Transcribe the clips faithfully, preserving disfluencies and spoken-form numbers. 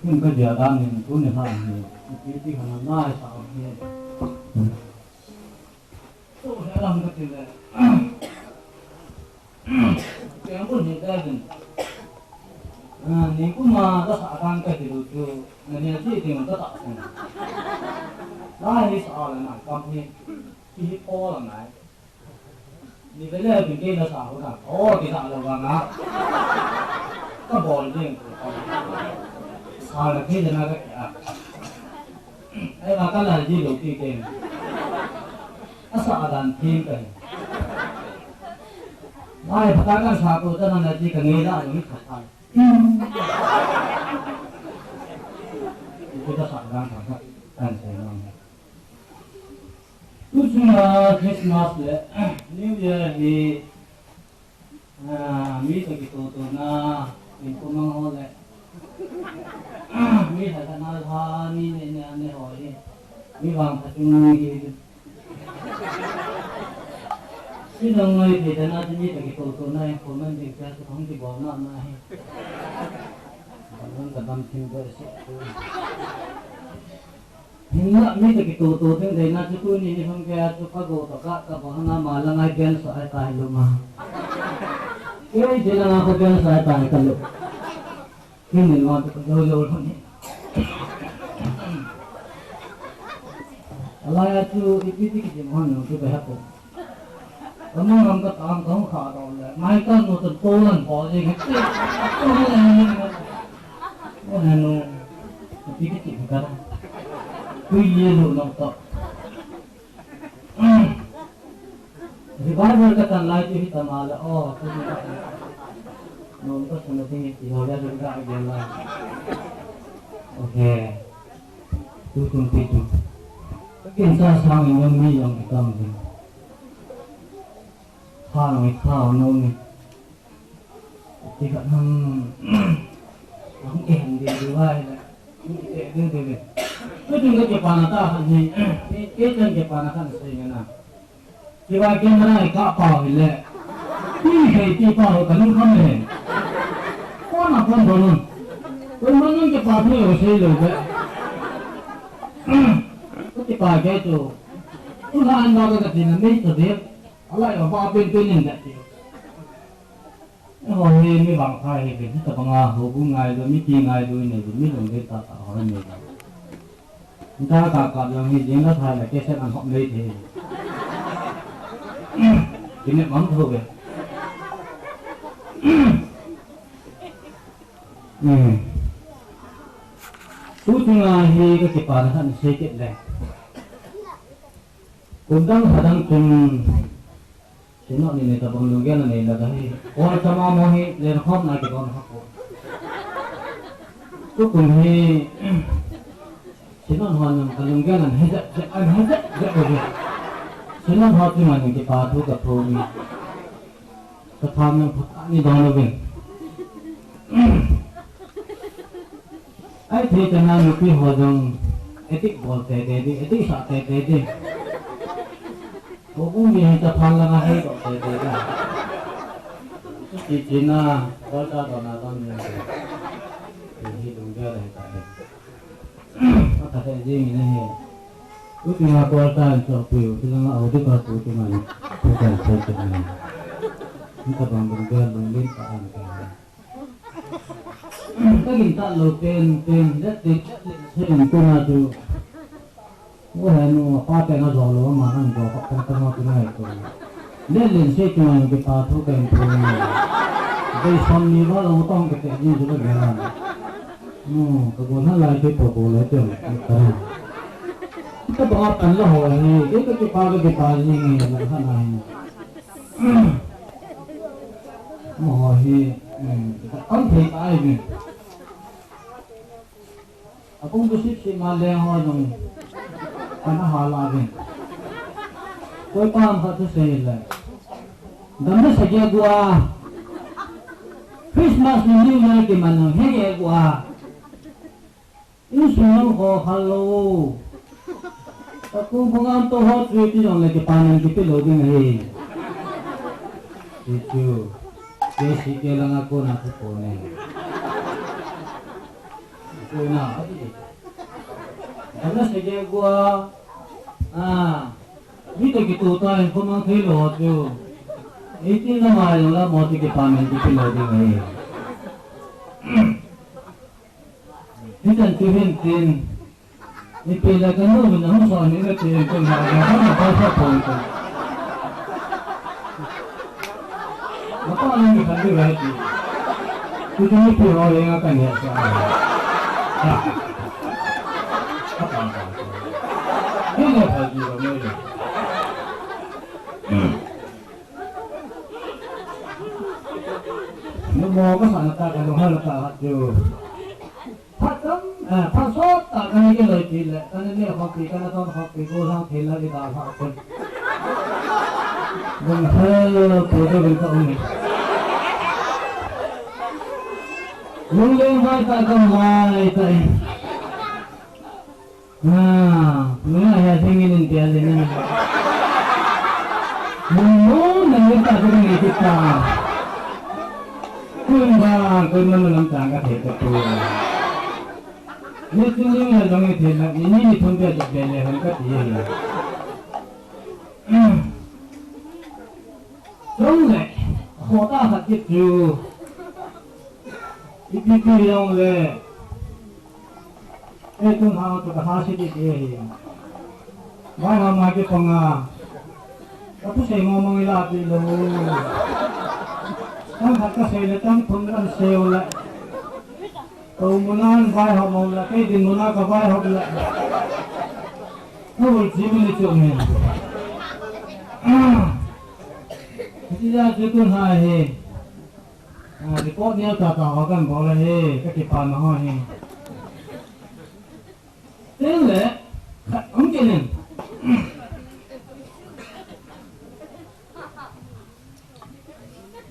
Kum ka dia dan nin tuni hla hi, ipi ti khan a nai sa hi. So, he lam ka ti le. Keng bul hi ta din. Ah, ni kuma ka sa dan ka ti lu chu, na ni ti ding ka ta. Lai hi sa la na kam hi, ki hi po la nai. Ni vele a pin kei na sa ho na. O, ti sa lo vang a. Ka bol ding. Sa la kei na ka kya. Ai, va ka la ji lo ti kei. A sa dan pin ka. Mai pha ka sa ko ta na na ji ka nge la ni kha ta. Ki ta sa dan ka ka. Kan se na. Tuchunga Christmas le New Year hi, ah, mi toh kitoh tohna, min kumang ho le, ah, mi lhakhat na lha, mi neh neh a neh ho hi, mi vangpha chung hi. Chinong noi thei tana chu mi toh kitoh tohna, hin khoman ding tia chu hung kibol na na hi. Ka dam thim bo se. Hinla mi toh kitoh toh ding deina chu tuni ni hung kei a chu ka go toh ka, ka bol hana ma la ngai ben sa ai tai lo ma. Kei je la nga ko ben sa ai tai ka lo. Kei ni ma toh ka lo lo lo ni. Alai a chu ipi ti ki mo han lo chu be ha ko. Ka mo ram ka tam ka hung kha dau le. Mai ka no to to lan bol je ke. To lan. Mo han no. Ipi ki ti ka. Tui ye lo no to. Revival ka tan lai chu hi tama la, o, tu ni la. Nom ka sung na ding hi ti ho le ru ka a gen la. Okay. Tu tum pi tu. Ka kin sa sang in yong mi yong i tam ding. Tha nong i tha nong ni. Ti khat ham, hung kihen ding ding vai le, hung kite ding ding le. Tuchung ka kipana tah khat hi, kei, kei chan kipana khat sei nge na. Kivai camera hi kapa hi le. Ti sei ti pa ho ka lungkham le. Kona kon don. Koiman nang kipa thu ho sei lou ve. Ka kipa kei chu. Tu la an ba ka ti na mei to de. Alai ba ba pen pen nin da ti. Eiho hi mi vangpha hi ve, hitabanga houbung ngailu, mipi ngailu nei ve, mi lungdei tahtah ho nei ve. Nita ka kap jong hi jing la thai la cassette an hop lei thei. Kine mang tho ve. Hmm. Tuchunga hi ka kipana khat sei kit le. Kum dang lha dang chun Sino ni nei tabang lunggel anei la kahi. Ol chama mo hi lenkhom na kibon ha ko. Tukum hi Sino hon jong ka lunggel an he jep jep, an he jep jep uve. Sino ho chunga jong kipa thu ka thu mi. Ka tham jong phatah ni dong uvin. Ai thei tana nupi ho jong addict bol tete ding, addict sah tete ding. Houbung mi hi chaphan langa hei doh tete ding. Chuti china, altar dohna dong ni. Hi lunggel ahi tai. Atha thei jing in ahi. Tuchunga altar in chohpeh u, chulanga auditor pu chunga ni. Thutan thei chunga ni. Hitabang lunggel lunglen tah a um tei. Ka gingta lou pen, pen, let pen, let pen, sei in tuna chu. Wo he nu, pa pen a jo lou, ama nang jo, pa pen tang a tu nai tu. Let len sei tu ngai kipa thu pen tu nai. Dei som ni va lou tong ka te ni ju ka ge la. Nu, ka go na lai te po po le te. Ka na. Ka ba pan la ho ni, ke ka kipa ka kipa ni ngai na ha nai. Mo hi, um, ka tam thei tai ni. Akung tu sip sip ma leng ho jong. Kana ha la vin. Koi pa ham khat thu sei le. Dam na sa gei a gu a. Christmas ni New Year kiman jong he gei a gu a. Insung lam kho khal lou. Taku banga to ho chu ti jong le kipa nan kipe lou ding ahi. Ti chu. Kei si kei langa kona thu ko ne. Koina, ati. Ana sege gua. Ah. Mi to kitu ta in ko mang thei lo chu. Eighteen na mai lo la mo ti ki pa men ti ki lo ding e. Hitan tu hin tin. Ni pe la ka nu na hung sa ni ka ti ko na ka na pa sa po ko. Mata ni mi kan di rai ti. Ku tu ni pi ho le nga kan ya sa. Ni le pa di ro mo. Ni mo ka sa na ta ka lo ha la ta ha tu. Phat tam, eh, phat sot tah ka hi kei loi ti le, ka na neh khompi, ka na ton khompi, gollhang thei la i dalha pon. Bung hel po te bung ka um e. Lungleng vai tah ka vai tah e. Ah, nunga hi a thengin in tia le na. Mun mun na ni ta ko ni ti ta. Kun ba, kun man lam ta ka thei ta tu. Ni tin ni na dong ni thei na, ni ni ni thum pia ta le han ka ti ye. Chule, khota khat kit chu. Ipi pi jong le. Ei tung hang chu ka ha si ti ti hi. Mai ha ma ki panga. Ka pu sei mo mo ila ti lo. Tam khat ka sei le tam thum kan sei le. Ko munan vai ha mo le, kei din muna ka vai ha le. Ka ul ji mi ni chu mi. Ti ya chu tun ha hi. Ah, report neo tata ho kan bol ahi, ka kipana ho hi. Tin le, khat hung kit in.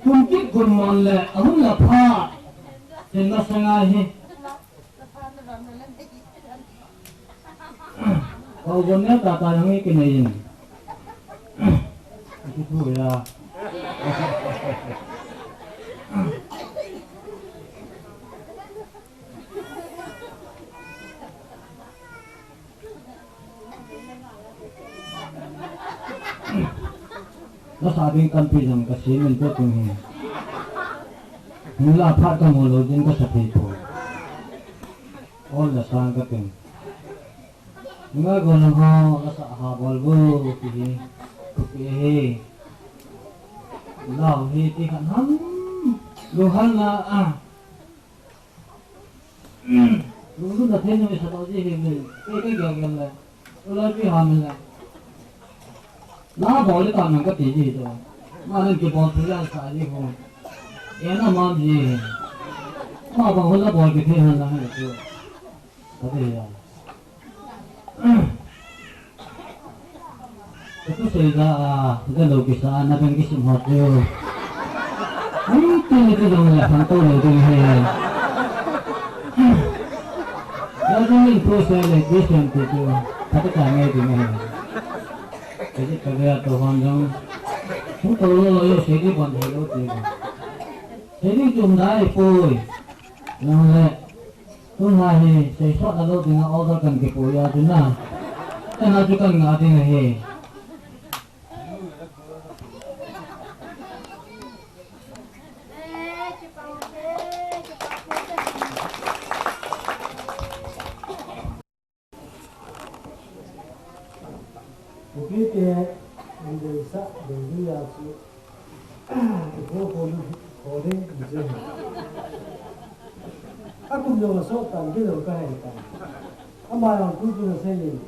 Kum kit kum mon le, ahung la pha. Tin la sanga hi. Kau gon ne tata yang i kinei in. Ki thu ya. Nasa ding tampi jong ka sem in pe tung hi. Nila phat ka mu lo ding ka sa thei po. Ol la sang ka ting. Nga go lang ho ka sa ha bol go ki hi. Ku ki hi. Lau hi ti khan ham. Lu han la a. Lungdon na thei na mi sa tau ji hi mi. Kei kei gel gel le. Ulai pi ha mi le. Na bol le ta nang ka ti ji to. Ma nang ki bol pi la sa ji ho. E na ma ji. Ma ba ho la bol ki thei han la ha tu. Ka ti ya. Ka tu sei da, a, da lo kisa, na dang kisim hot yo. Ai, ti ni ti lo le, han to lo ding he. Da ding in pro se le, di sem ti tu, ka ta ka ngai ding he. Ka ji ka ga to han dang. Hu to lo lo yo, se di bon he lo ti. Se di jum dai poi. Nang le. Tun hi, seisot na lou dinga order kan kipui a ding a. Tena chu kan ngah ding ahi. Kopi te, an deisah, dei dei a chu, ipo po lu, po ding, an chu. A kum jong a sot tan, kei jong ka hei tan. Ama jong tu tu na sei in,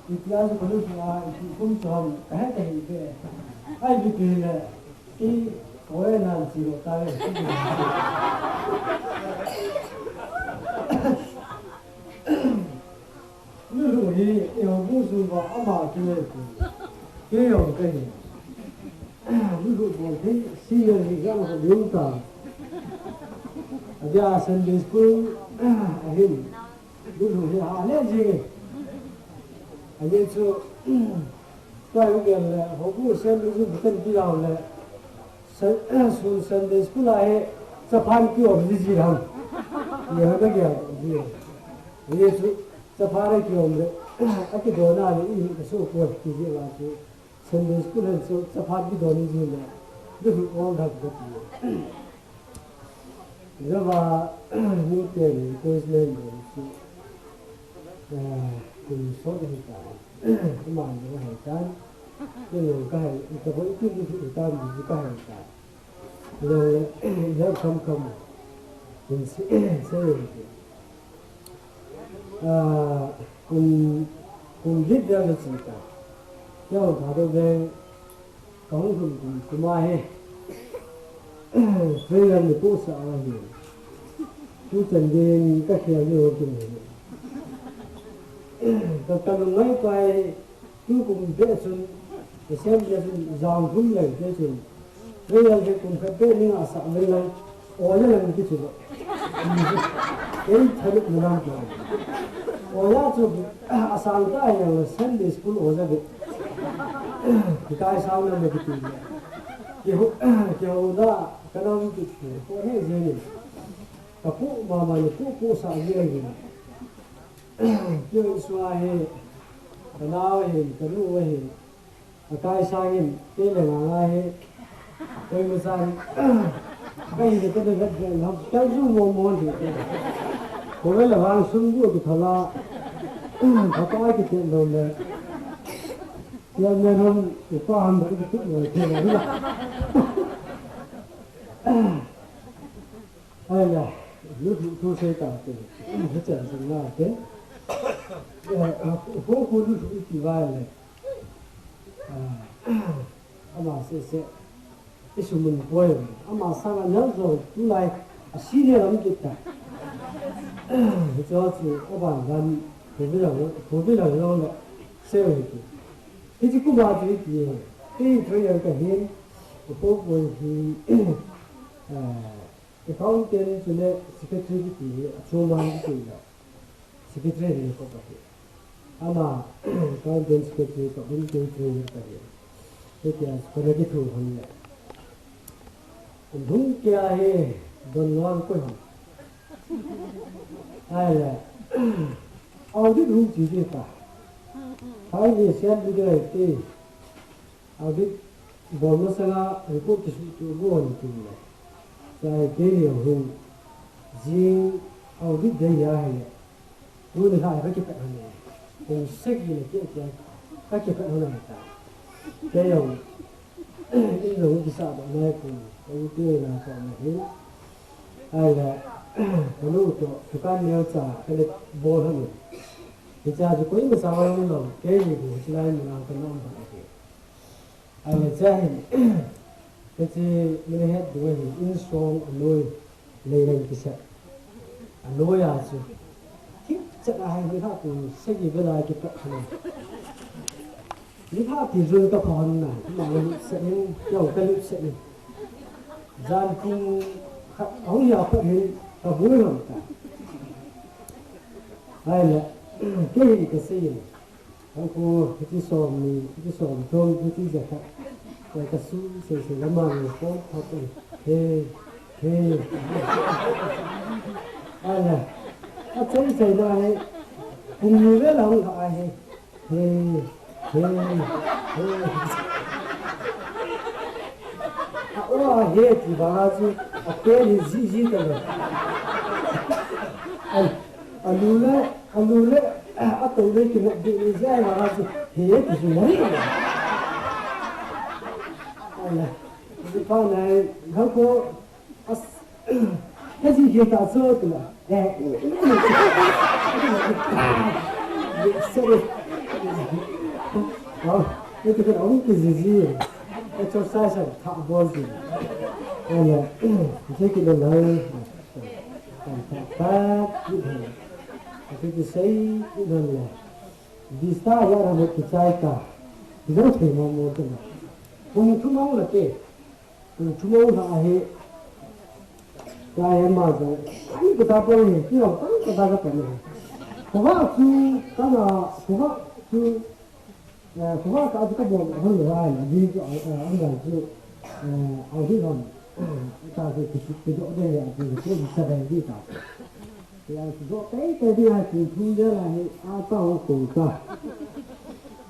ipi a chu ka lu su a, ipi kum chu ham, ka he ka hei ve. Ai bi pi le, i, ko e nan chi lo ta ve. Lulu hi, eiho bu su ba ama tu le tu. Kei jong ka hi. Lulu bol thei, senior exam ho ding ta. Adia Sunday school, ahin. Lulu hi ha le jing e. Adia chu, tua u gel le, ho bu Sunday school bu kan pi lau le. Sun, Sunday school a hi, chaphan ki om ji ji lau. Ye ha ka gel ji. Ani chu, chaphat a kiom le, akidon a le, i hi ka so ko ti ji la chu, Sunday school hen chu, chaphat kidon ji le, lu hu ol da ka ti. Java, nu te ni, ko is le ni chu, eh, kum so de ta, kuma ni ha ta, ni ka hai, ka bo i ti ni ta, ni ka hai ta. Lo, lo kham kham. Kum si, si. Ah, kum, kum dit dia le chi ta. Kya hung tha do ve, ka hung kum kum kuma he. Ve lam ni ko sa a he. Tu chan din ka khel ni ho kin he. Ka ka lungai pai, Tukum beh chun, Assembly a chun, jang thum leng te chun, Royal te kum khat beh ni nga sah leng leng, aw le leng ti chu lo. Ei thalut na lam ta. Aw ya chu, asang ta yang le Sunday school aw ja beh. Ki kai sang na me ki ti le. Ki ho, ki ho da, ka nam ki ti, ko ne je ni. Ka pu ma ma ni pu pu sa je ni. Kei sua hi, ka nau hi, ka nu hi, a kai sangin, kei le nga nga hi, kei ma sang, ka hi ka de vet vet lam, ka ju mo mo hi. Ko le la vang sung bu ki thala, ka pa ki te lo le. Ya me ron, ko pa han ba ki tu lo te lo la. Ai la, lu thu thu sei ta te. Hi cha sa na te. Eh, a, ko ko lu thu ti va le. Ah, ama se se. Isu mun poi. Ama sa na nyal zo tu lai. A si le ram ki ta. Hi cha chu a ban dan. Ko bi la, ko bi la lo le. Se wi ki. Hi chi ku ba chi ki. Hi tra ya ka hin. Ko ko hi. Ah, Accountant chule secretary kiti hi, a chuma kiti hi. Secretary hi ko kati. Ama, accountant secretary ko, accountant secretary ko hi. Kiti a, ko na kitu hon le. Lhung kia hi, don luang ko hon. Ai le. Audit hung chi ti ta. Hai ni sian bi de ti. Audit bol masanga report kisuhtoh go hon tin le. Chai keini hung jing audit dei ya hi le. Tuni lha ka kipet hon le. Kum sagi le kei kei ka kipet hon le ta. Kei jong in jong kisa ba nai kum. Ka u te na ka na hin. Ai le. Ka lu to dukan neo cha ka le bol hon le. Hicha chu koima sa hon lo. Keini bu hichi lai mun a ka nom ba ke. Ahile cha hin, hiche min het du hin, insung anoi, lei leng kisa. Anoi a chu. Thip chet a hin, mi khat kum sagi vel a kipat hin. Mi khat ti jun ka phon na, ma lut set hin, jong ka lut set hin. Jan kum khat, ahung ya pat hin, ka bul ham ta. Ahile, kei hin ka sei hin. Hangko, hiche som ni, hiche som thum, hiche jakhat. Koi kasu, sei sei lama ni, ko, ko, ko. He, he. Ala. Achai chai na he. Kum ni le lang ka he. He, he, he. A o a he ti ba chu, a pe ni ji ji ta le. Ai. Alu le, alu le, a to le ki na de ni jai ma chu he ti su mari. Ala, ji pa nai, ha ko, as, ha ji ke ta so tu la. Eh, sorry. Wow, itu kan orang ke zizi. Exercise tha bol ji. Ala, ji ke le lai. Kan ta ta, ki bol. Ati ti sei, ki don le. Dista ya ra mo ki chai ta. Ki don thei mo mo ta. Kum thum hung la te. Kum thum hung la he. Ka he ma do. Ani ka ta pa he, ki ro ta ka ta ka pa he. Ko ba chu, ka na, ko ba chu. Eh, ko ba ka chu ka bol, hung la, di chu, eh, an ga chu. Eh, au di ron. Ta chu ki, ki do de ya, ki, ki sa de di ta. Ya, jo te te dia, ki thu dia la he, a ta ho ko ta.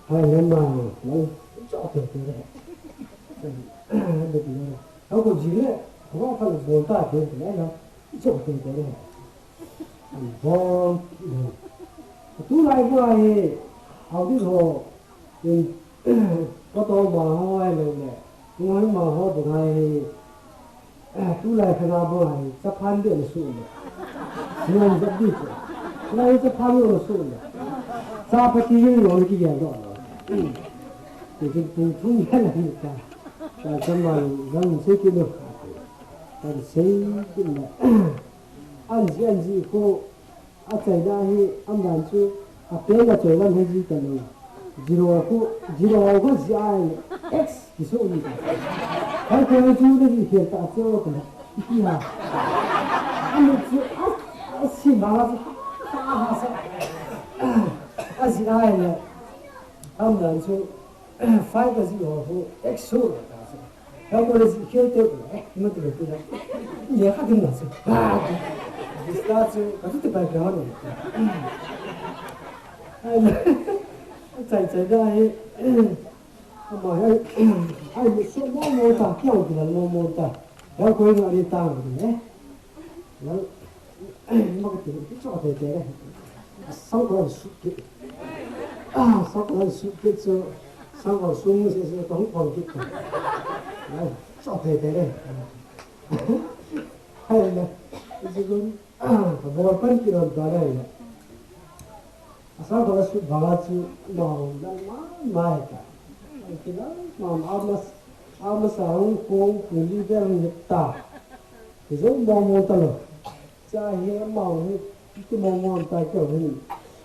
Hai le ma, le, jo te te le. Hai le dia. Ko ji le, ko fa le bo ta te te le, jo te te le. Bon. Tu lai bou a hi, au di ho, in, ko to ma ho ai lo le. Ngoi ma ho bou ai hi. Tu lai khana bou ai, chaphan de le su le. Ngoi de di chu. Lai chaphan lo su le. Chapati jing lo ki ya do lo. Ti ki tu tu ya la ni ka. Ka chama lo, jang se ki lo. Ka se ki lo. An ji, an ji ko. Achaina hi, aman chu, apen achoi lam hi ji ta lo. Zero khu, zero khu ji ai, X ki so ni ta. Hai ko chu ni hi ta che o ta. Iti ha. Ani chu a, a si ma la chu, ta ha sa. A ji ai le. Aman chu, five ka zero khu, X so ta sa. Ka ko le si khel te, eh, ma te te la. Ye kha din na se. Ha. Dista chu, ka tu te pa ka no. Ai, chai chai da ai. Ama ai, ai, so mo mo ta, kya ho la mo mo ta. Ka ko ni ta, eh. Nang, ma ka ti, ti cho te te le. Sang ko su ki. Ah, sang ko su ki chu, sang ko su mu se se ko ko ki. Nang, cho te te le. Hai le. Isi gun, ah, ka bo pan ki ron ta le. Asa bala su bala chu mau la ma ma ta. Kila ma ma mas ama sa hung kong puli ber ni ta. Kizo mo mo ta lo. Cha he mau ni ki mo mo ta kyo ni.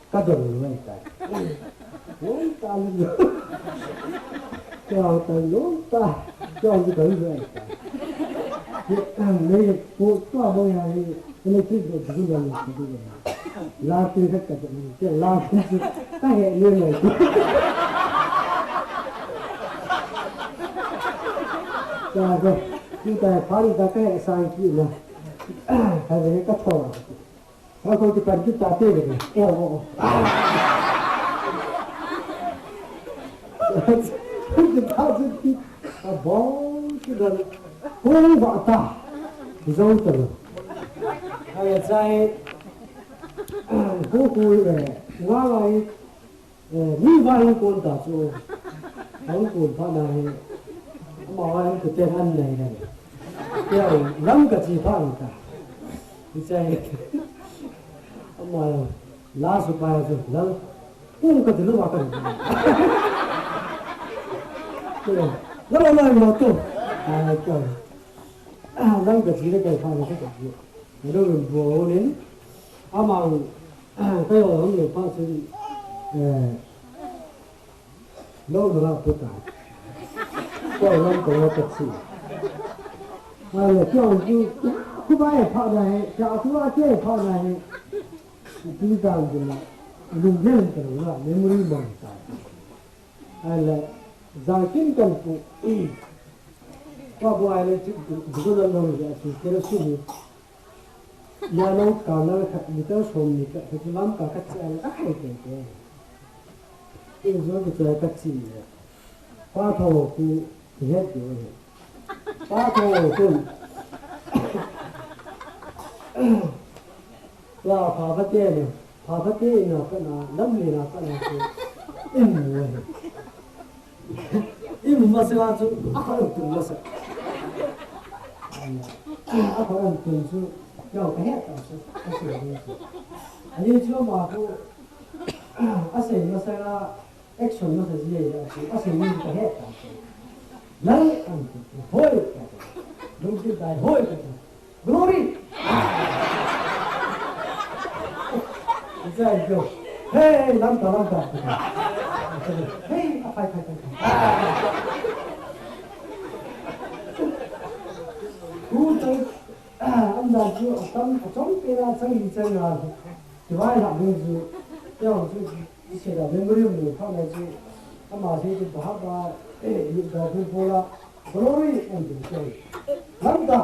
Ka do lo ni ta. Lo ta lo. Kyo ta lo ta. Kyo ni ka lo ni ta. Ni ko to mo ya ni. Electric do du la ni du la. La tin khat ka ni, ke la tin chu ka he ni mai. Ka ko, tu ta pha ni ta ka he sang ki na. Ka he ka tho. Ka ko ki pan ki ta te ni. Oh, oh, oh. Ki ta chu ki, a bong ki da. Ko va ta. Ki zo ta lo. Ai, chai. Ko ko, eh, nga lai, eh, mi vai kon ta chu. Hung kon pha na hi. Ama vai ko te han nei na. Kya lam ka chi pha ta. Ni chai. Ama la su pa chu la. Kon ka ti lo wa ka. Kya. La la la lo to. Ai kya. Lam ka chi le ka pha na ka. Hello, bo nin. Amang, kayo ang le pa sin, eh, lo lo la puta. Ko lam ko la taxi. Ai, kyo ju, ku ba e pha na he, kya ku ba ke pha na he. Ti dan de la, lu yen ta la, memory man ta. Ai le, za kin kan pu. Ko bu ai le, ti, ti, ti ko la lo ya, ti ke la su ni. Nano ka na khat meter som ni ka, ka chu lam ka ka cha la ka khai te te. In zo ki cha ka chi le. Pa tho ku het yo he. Pa tho ku. La pa pa te le. Pa pa te na ka na, lam le na ka na ku. In mo he. I mu masa la chu, a kha tum masa. A kha tum chu, yau ka he ta chu, ka chu ni chu. Ani chu ma ko, a sei masa la, action masa ji ya chu, a sei ni ka he ta chu. Lai an tu, hoi ka ta. Lung ki dai hoi ka ta. Glory! Hey, lamta, lamta. Hey, apai, pai, pai, pai. Ku chang, am dan chu, tam, chong pe na, chang li chang na. Ti vai la ding chu. Yau chu. Ishe da memory mu pha na chu, ama se chu ba ba, eh, yu da bu bo la, glory and the joy. Lamta.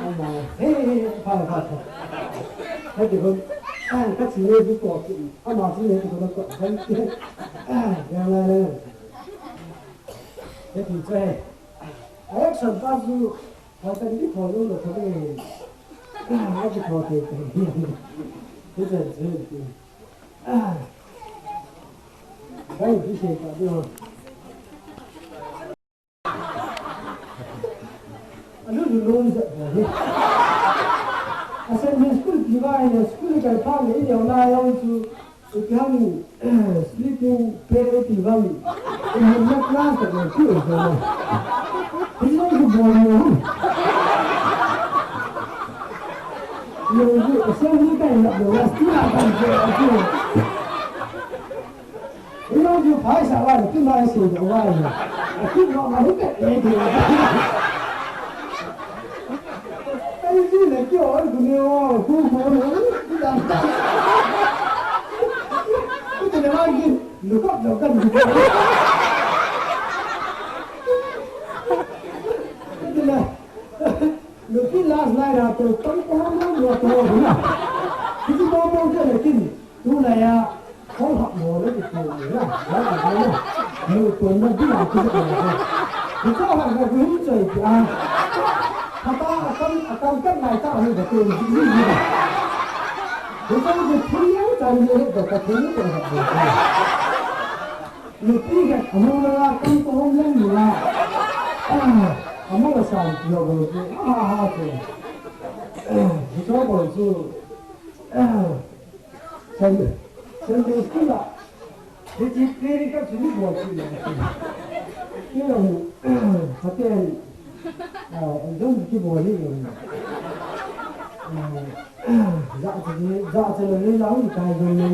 Ama, hey, hey, hey, fine, fine, fine. Hei, dikon, ah, ka chi ne bu ko, ama chi ne bu ko ko, hei, ah, ya la la. Hei, ti che. Action pa su, ha ta ni ko lo lo ko ne. Ah, ha ti ko te te. Hei, che, che. Ah. Hei, ti che ka di ho. Alu lu lom sa ba hi. Assembly school ti ba hi, school kai pha le, i neo na yong chu, i khan, sleeping period ti ba hi. I mun na class ta le, ti o sa na. Ti lo ju bo mo. Yo ju assembly kai na bo, school a kai je, ti. Ino ju phai sa wa, tu mai se da wa ya. Aku ma ma hu ka te de. Ai ji le kyo, ai ku ne wa, ku ku ne, ku da da. Ku te le wa ji, lu ka da da. Ku te le. Lu ki last night a to, tang ko ma ma to na. Ku ji mo mo ke le kin. Tulai a, kho hap mo le ti tu ni na, na ti na. Mu tu na di na ti na. Ti cha ha ga gu hin choi ti a. Hata akam, akam kan nai ta hu ga tu ni ni ni. Ti cha gu thun yang cha ni le ga ka thun ni ga. Ni ti ga amu la kam ko hom yang ni la. Amu la san ti ho ga tu. Ha ha tu. Ti cha ko tu. Sunday, Sunday school a, hiche training ka chuni bol chu le. Kilo, haten, ah, exam ki bol hi le. Ah, ja chu ni, ja chu le ni la hun kai don ni.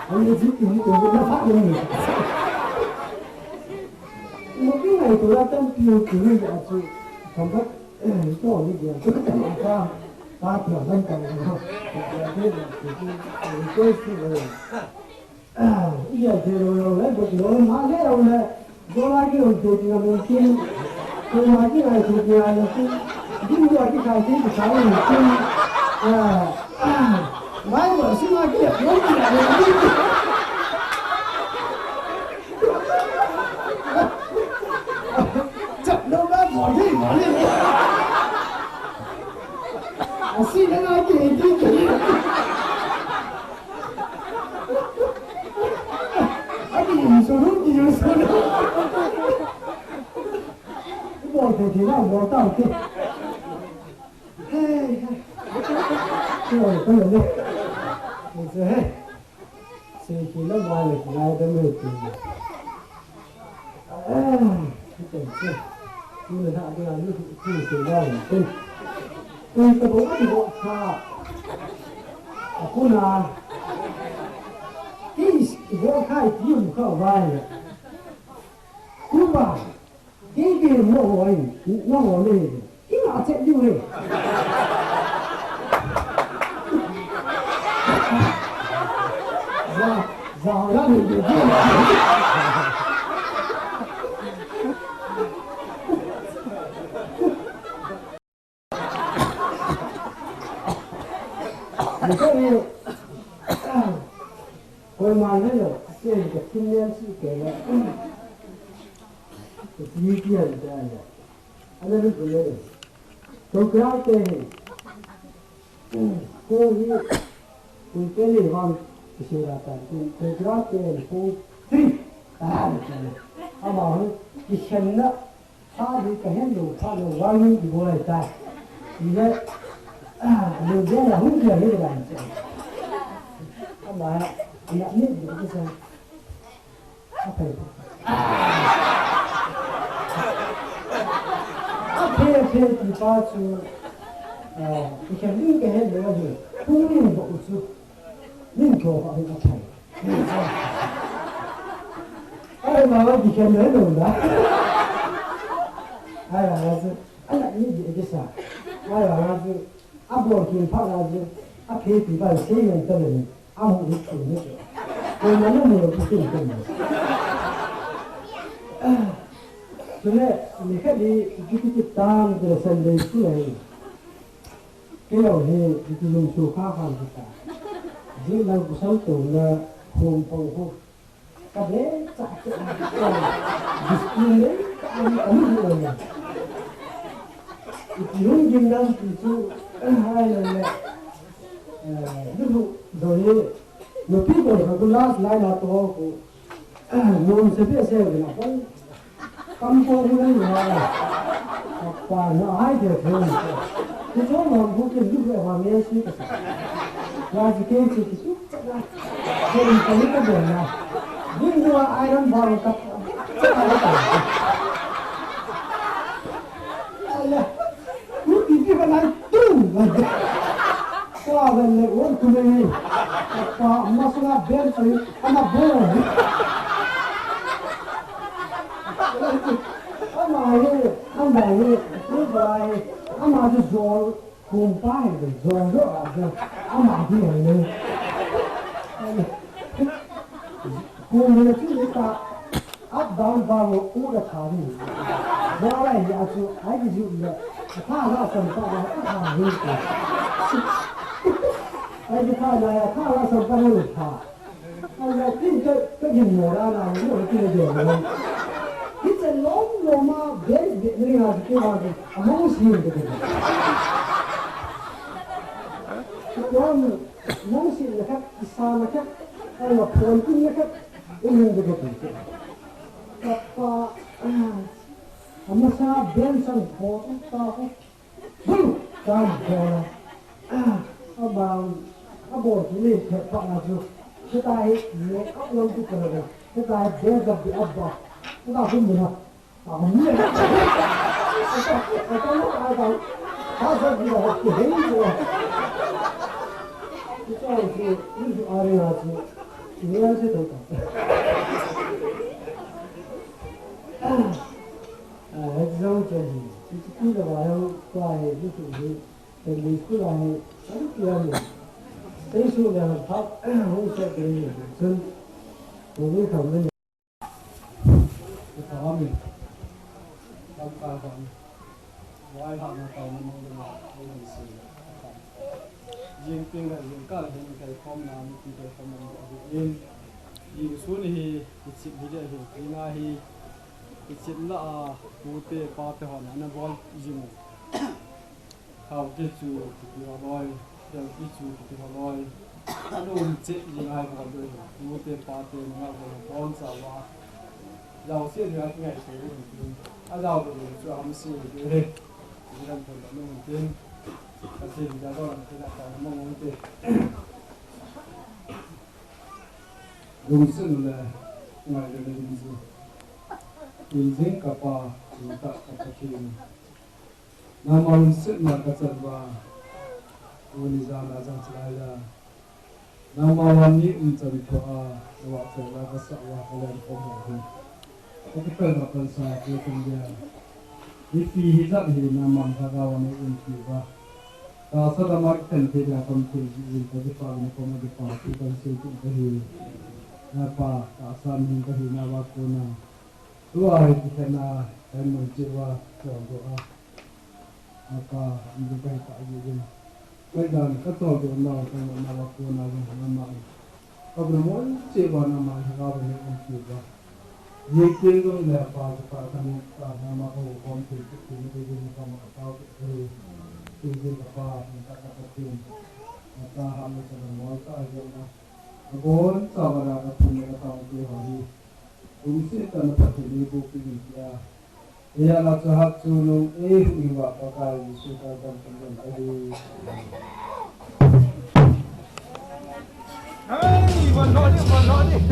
Ani ji ki ni ko na pha ni. Mo ki ngai to la tam pi ki ni ja chu. Kam ba, to ni ja. Ka, ka pi la tam. Request ki le. Iya, pero lo le, lo ma le, lo le. Yo la ki lo de ki lo ki. Ko ma ki ai ki ki ai ki. Din yo ki kai ki ki kai ki. Ah, ah. Mai lo si ma ki lo ki lo ki. Chap lo ba mo ni mo ni. Asi na na ki ki ki. Aki insuru ki insuru. Bo te te na bo ta te. Hey, hey. Ko ko le. Ni se hey. Se ki la ba le ki la da me ki. Eh, ki te se. Ni na de a ni ki se la ni. Ni ka bo ki bo ka. Akuna. Ki bo ka ki ka ba. Kuba, kei kei mo ho ai, mo ho le. Ina che diu he. Za, za la ni de. Ni ko ni, ko ma ne lo, se ni ko tin ne si ke le. Ko ti ti an da ya. Ana ni ko le. Ko kra te he. Ko hi, ko te le wan, ki se ra ta. Ko kra te he, ko three. Ah, ama ho, ki khen na. Pha di ka hen lo, pha lo, warning di bol ai ta. Ile, ah, lo de la hu dia le da. Ama, ana ni di ki sa. A phe. A phe, a phe ti pa chu. Ah, ki hen lo ka hen lo hi. Hu ni bo chu. Nin ko ka hu a phe. Ai, ma, ma, ki khen le lo da. Ai, ma, ma, chu. Ana ni di ke sa. Ai, ma, ma, chu. A bol kin pha la chu. A phe pi ba se yen ta le. A mu ni chu ni. Ko ma ni mu ki kin ko. Chu le, ni kha di, ki ki ki tam de Sunday school ai. Kei jong hi, iti lungsu kha kha kita. Jing lang kusam tuna hung pang hu. Ka ve cha cha. Discipline ka ani ani ani. Iti hung jing lang ti chu, ai lang le. Eh, lu lu do ye. Nupi ko ka ku last line a to ko. Nom se behseh uvin a pang. Kam ko uvin a. Apa na ai de ko. Ti chong nom ko ke lu ve wa me si ka sa. Ya ji ke ji ki tu cha na. Ko in ka ni ka de na. Din dua ai ram ba ka. Ala. Ku ti ti ka nai tu. Ka ven le won ku le. Ka masala ben tu ana bo. Ama hi, ama hi, tu ba hi, ama tu zol, kum pa hi, zol zol a zol, ama hi hi. Kum hi tu ta. Up down ba wo u da tha ni. Bo lai ya chu ai di ju le. Tha la san pa la tha ni. Ai di tha la ya tha la san pa ni tha. Ai ya tin ka ka gin mo ra na ni o tin de mo. It's a long long ma ben de ni ha ki wa ki. A mo si de. Mo si na ka isa na ka. Ai ma phone tin na ka. Ui de ka. Kapa, ah, amasa ben sang pho ta ko. Bum! Tam pho la. Ah, abang, abo tu ni phe pa na chu. Kita hi, me up lang tu ka la. Kita hi ben sa bi abba. Kita hu mu na. Ta hu mu na. Kita, kita, kita, kita, kita, kita, kita, kita, kita, kita, kita, kita, Ah, exam chen hi, P T P le va jong tua hi, lutu hi, Sunday school a hi, an tia ni. Tei su le han thap, hung se ke ni, chun, ko ni kam ni. Ko ta mi. Kam ka kam. Vai ha na ta na mo na, ko ni si. Jing ping le jing kal hin kai khom na, mi ti kai khom na, in. Jing sun hi, i chit hi le hi, i na hi, i chit la a, pu te, pa te hon, ana bol jing. Khau te chu, kiti ho loi, del te chu, kiti ho loi. Anu chit jing ai bol doi hi, pu te, pa te, nga bol, bol sa wa. Jao si ni a ngai se, a jao doi chu, am si ni. Ni ram thon nu tin. Ka tin ja do na tin a ka mo mo te. Lungset le ngailut le lungset. Injing kapa, inta kapa kin. Nama lungset na kachan ba. Uni jana jang chalai la. Nangma lam ni um chan tho a, wa che la ka sa wa ka len ko mo hi. Ka ki pel ma pan sa ke kum dia. Ni pi hi jat hi nangma ka ga wa ni um ki ba. Ka sa da ma ken te da kam te ji in ka ji pa ni ko ma ji pa ku kan se ku ka hi. Na pa ka sa ni ka hi na wa ko na. Tua hi ti kana kan mo che wa ko do a. Apa, ni ba ka ji in. Kaidan ka tol do na, ka na wa ko na wa na ma. Ka bu mo che ba na ma ha ga ba ni an che ba. Ye ke do le pa ka ka ni ka na ma ko ko ti ti ni ke ni ka ma ka ta ke. Ke ni ka pa ni ka ka ka ti. Ka ha mo ka mo ka a na. Ka bon sa ba da ka ti ni ka ta ke ha ni. Kum si ka na pa ti ni ko ki ni ya. Iya na chahat chu nung ei hu iwa Pakai Jesu ka kan kan kan ahi. Hey, one nodding, one nodding.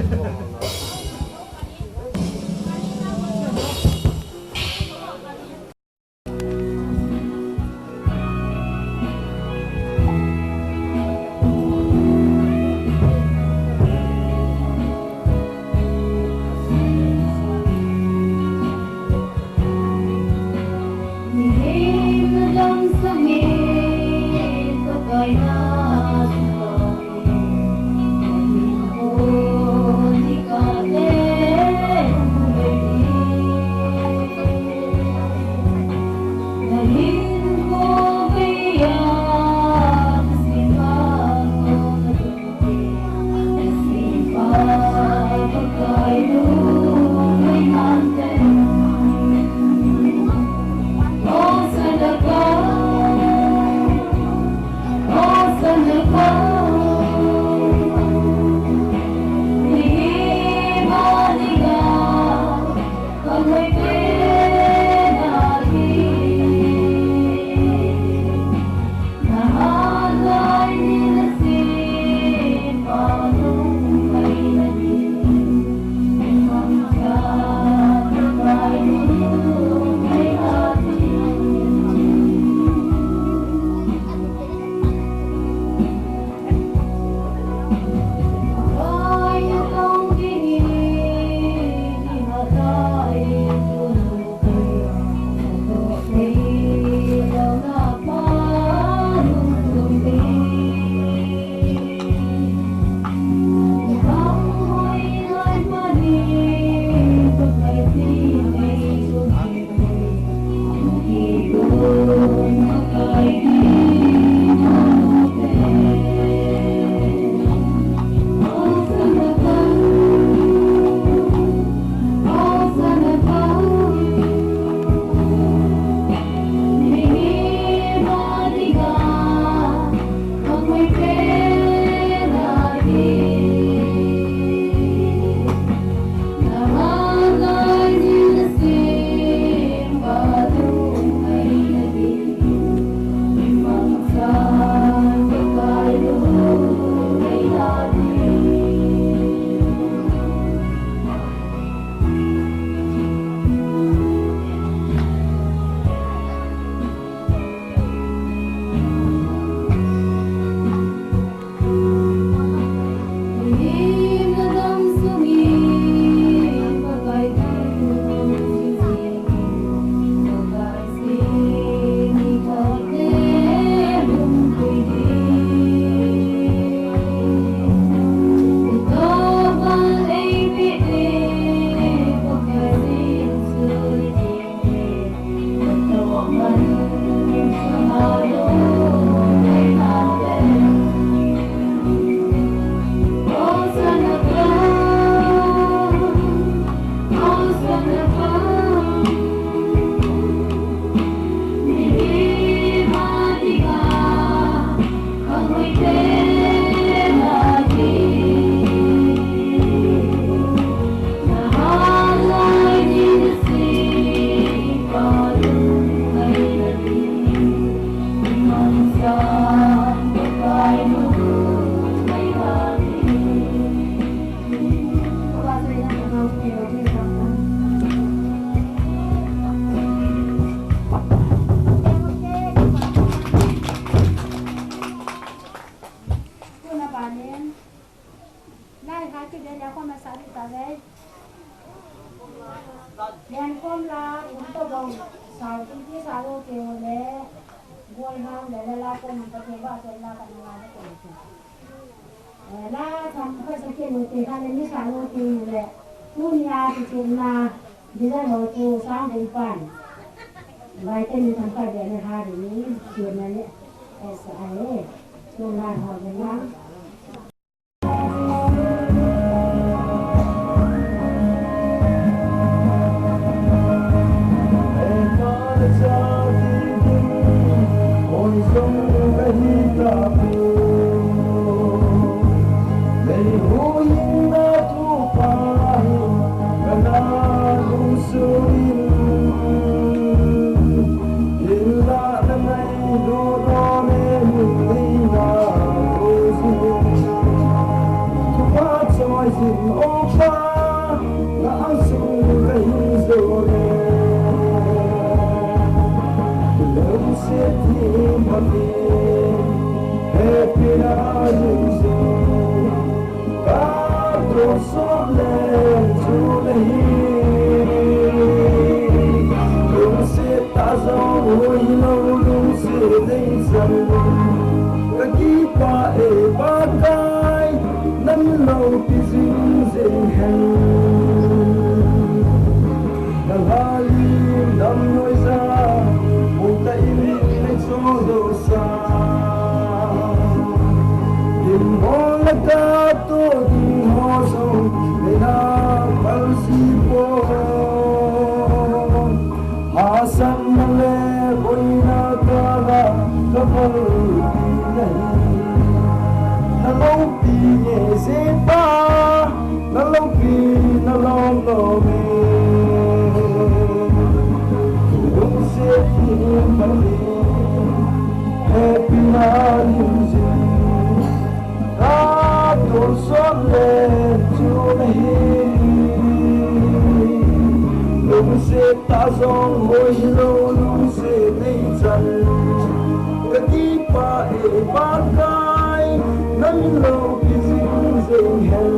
Lai ha kivele khom a sa di ta ve. Len khom la, um to bong, sa di ki sa lo ke o le, gol ha le le la ko ni ka ke ba ke la ka na la ko ni. Eh, la tham kha sa ke ni te kha le ni sa lo ke le. Tunia ti ti na, di la lo ke sa de pan. Vai ke ni tham kha de le ha de ni, ke na le. Eh, sa ai. Tu la ha de na. Lungset ta jong hoi lou, lungset ding chan. Ka kipah e Pakai, nang loupi jing jing hen. Na lhalim damlou ja, mun ta in in nei cho do sa. Dim ho la ka to ding ho jong, nei na pal ji poi. Hahsatna le boina kah a ka val pi nahi. Na loupi nge je Pa, na loupi na lom lom e. Lungset hi mani, happy na lim jing. Ka tolsot le chu nahi. Lungset ta jong hoi lou, lungset nei chan. Ka kipah e Pakai, nang loupi jing jing hen.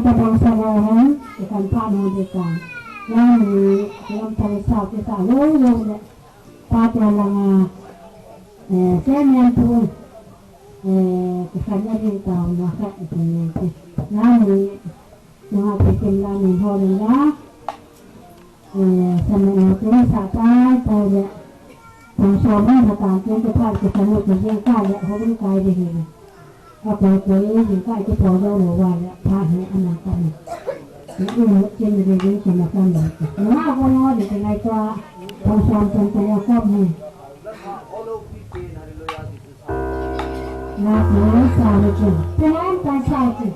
Tabang sa ho hon, ikan pha mo de ka. Yang ni, yang pha sa kita lo lo le. Pa te langa, eh, se men tu, eh, ikan ya ni ta na ka ikan ni. Yang ni, yang aku kin la ni ho la. Eh, sa me na tu sa ta ta le. Tang sa ma na ta kin te pha ke sa mo ke ka le ho bin kai de he. Apa ko ye ni ka ke po lo lo wa le pha he ana ka ni. Ni ni mo ke ni de de ke na ka ni. Na ko no de ke ngai tua. Tang sa tang ta ya ko ni. Na ko sa le ke. Te na ta sa ke.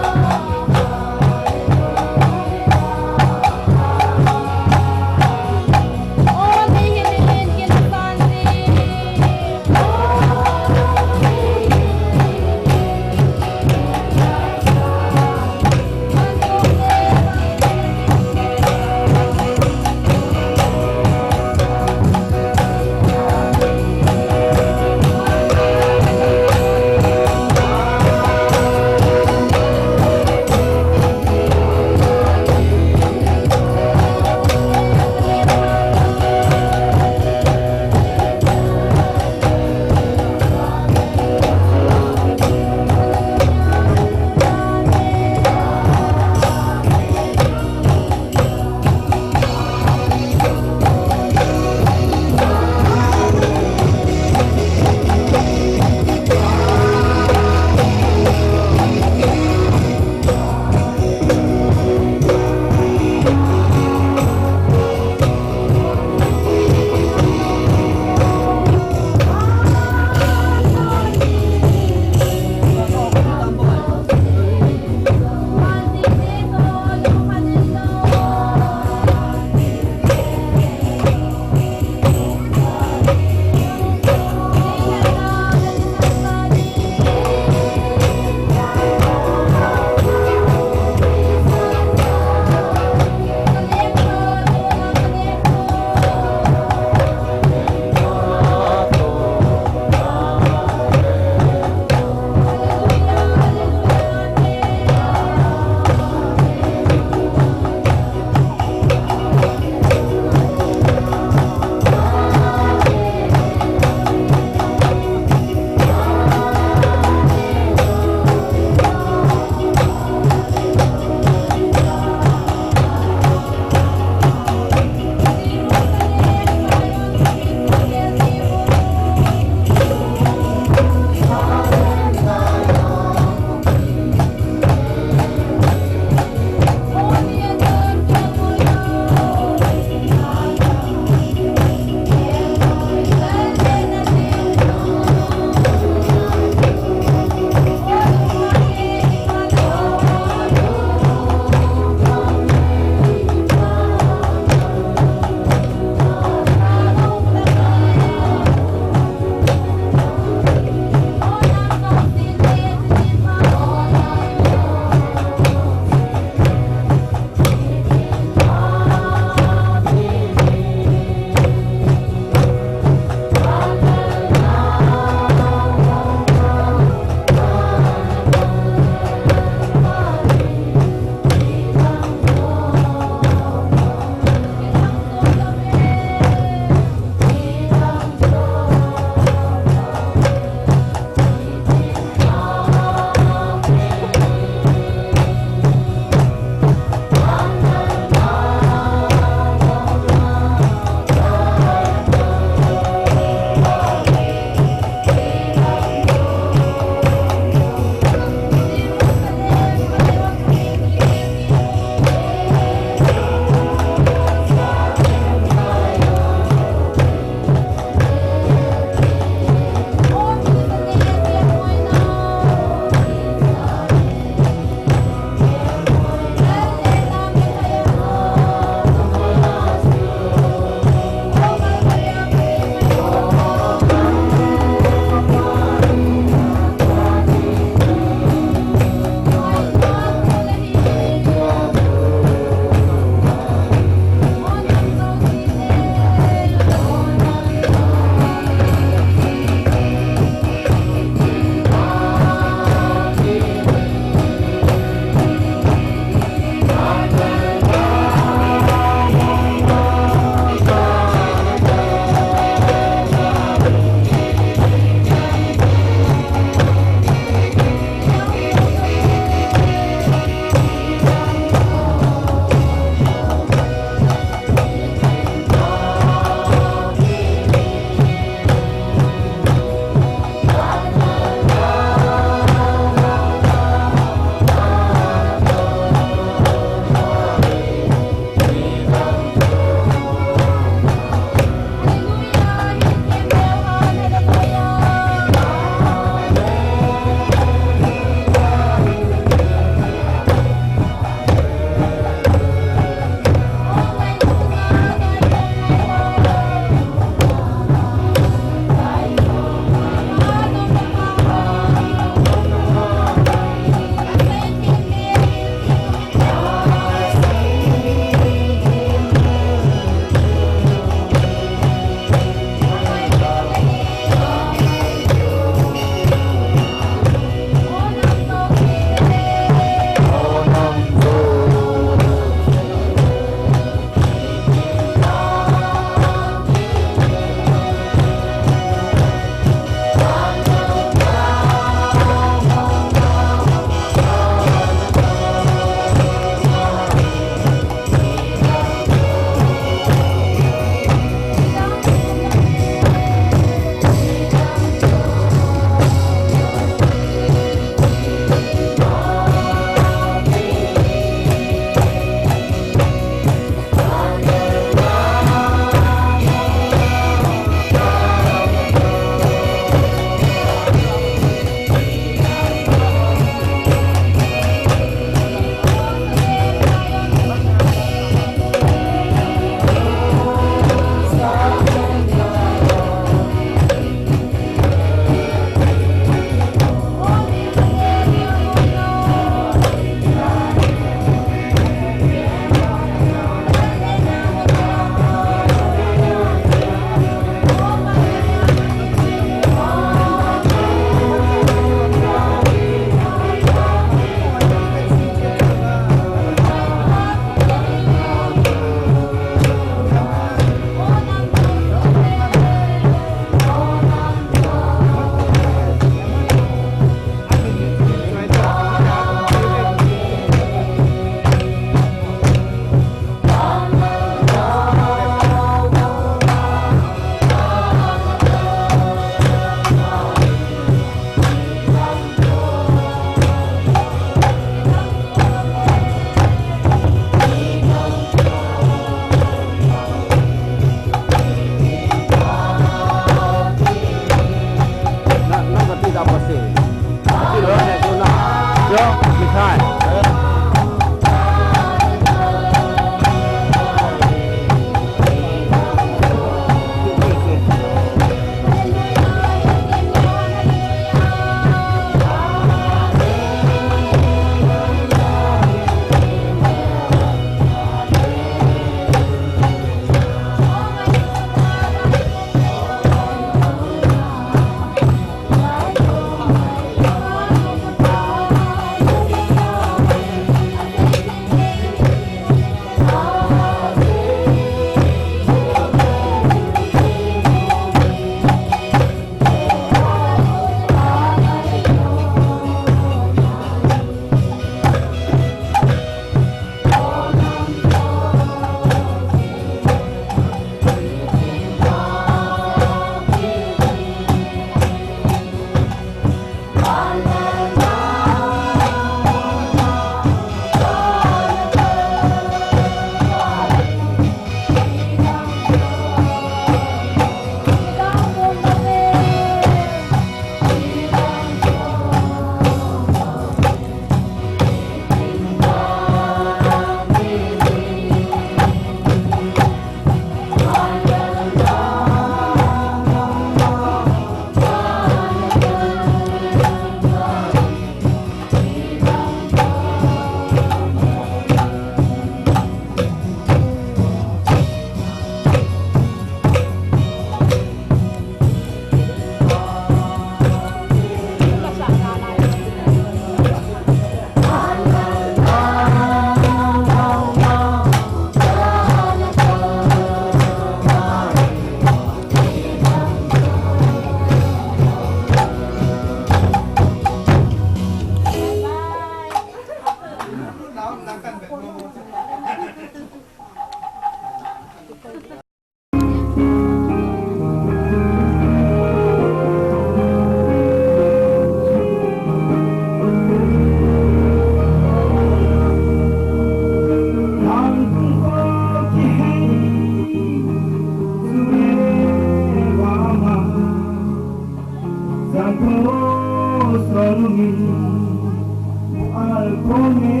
Alkong e,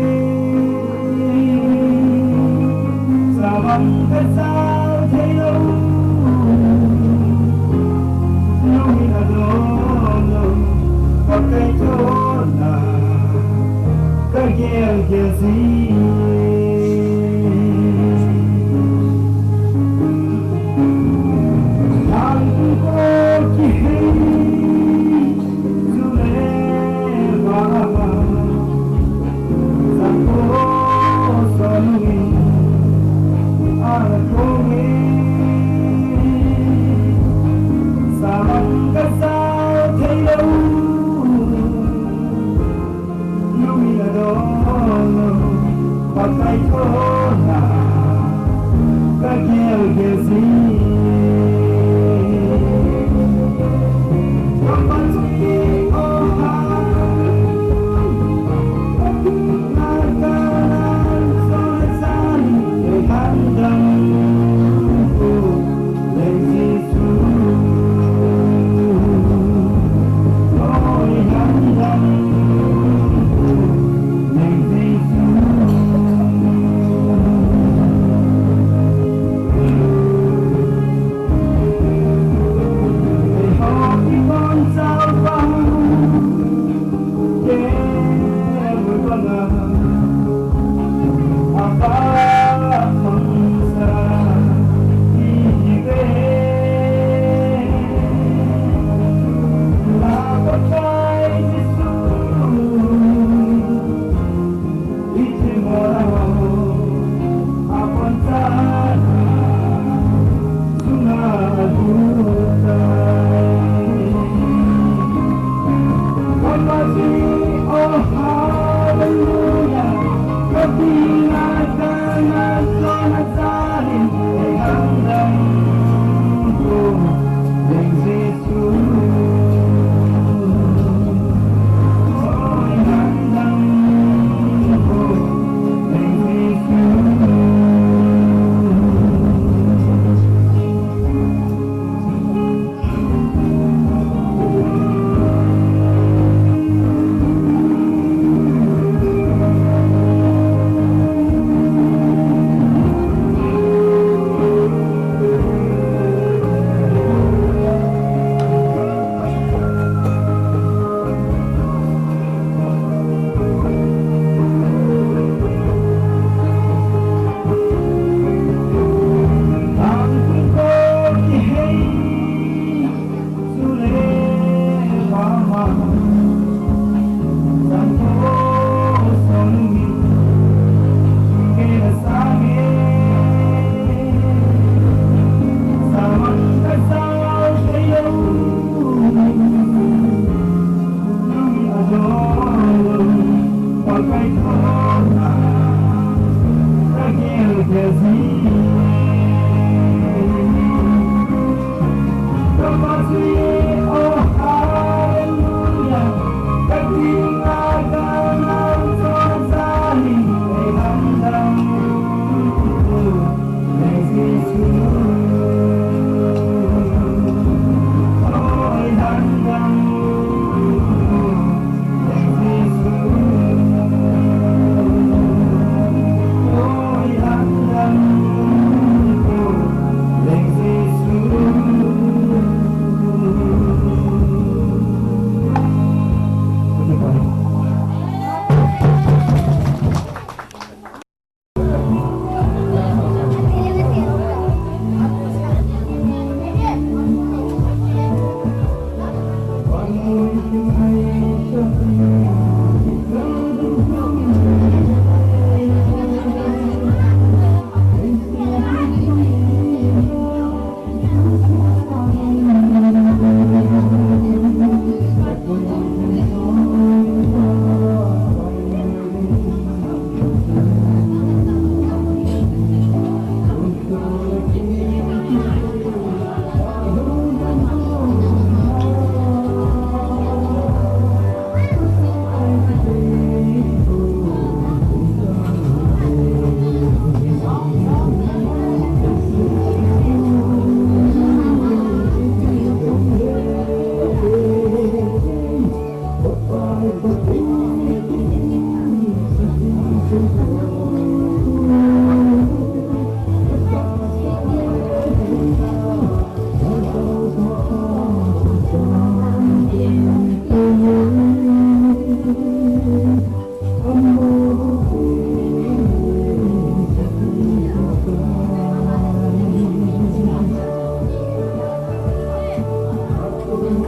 salam ka sao thei lou, lungin adon lou, ka kai thona, ka gel gel ji. Alkong ko kihei,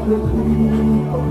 Amen. Amen.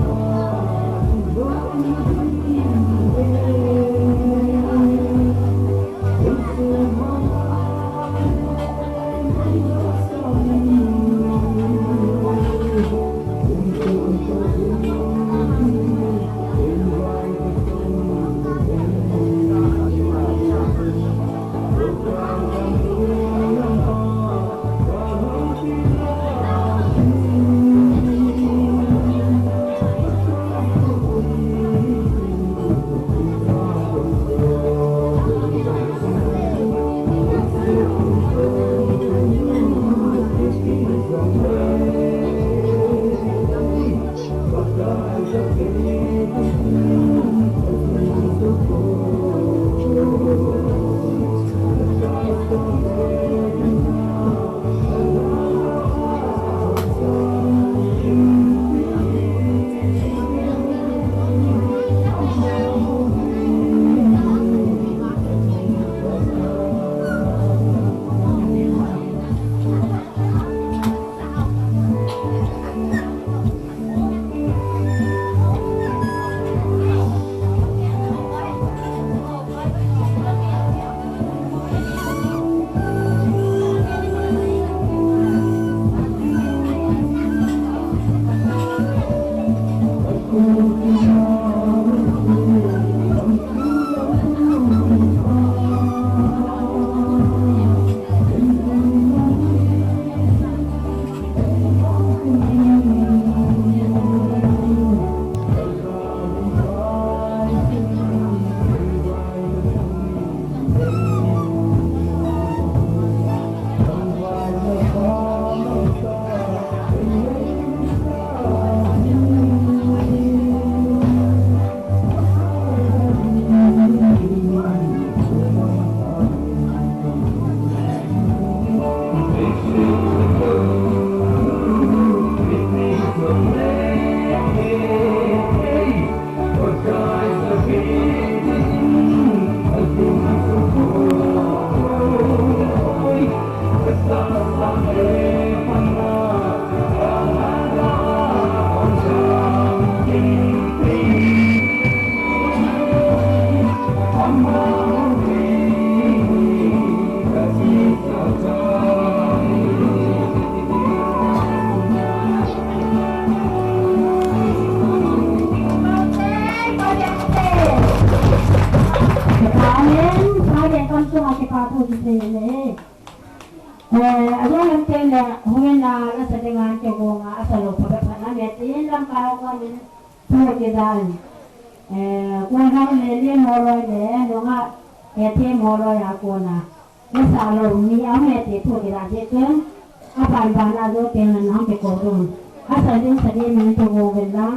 Kam tu ma ke pa tu di se le. Eh, a jong lam te le, hungin a, la sa ding a, ke gong a, a sa lo pha pha na me tin lam ka ko min, pu ke dan. Eh, ko hang le le mo lo le, lo nga, e te mo lo ya ko na. La sa lo mi a me te pu ke da je ken, a ban ban a lo te na na ke ko dun. A sa ding sa ding min to go ve la.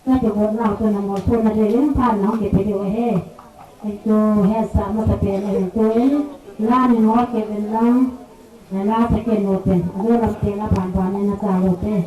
Kati botnau tuna molsona dingin phatnau kipe diu ahi. Eitu hetsah masapen ahin tuin, la ningol kit in lang, la sah kit uvin, ajo lam tenga banban in nasa uvin.